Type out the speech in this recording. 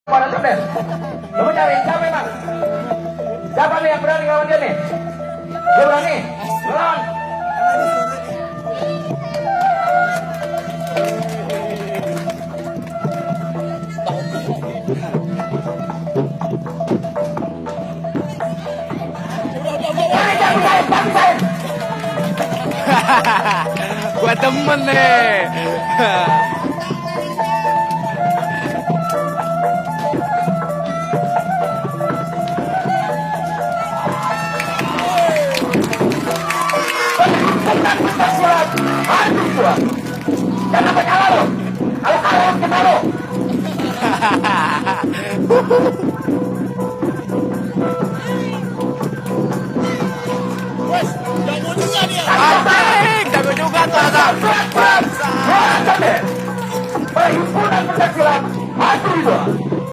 Pada deh. Lu cari siapa emang? Siapa nih yang berani ngelawan dia nih? Dia berani? Lawan. Gua demen nih. Jangan sampai kalah lo. Kalau kalah kita lo. Wes, jago juga dia. Asik, jago juga tuh Azam. Perhimpunan pencaksilat Hantu Ridho.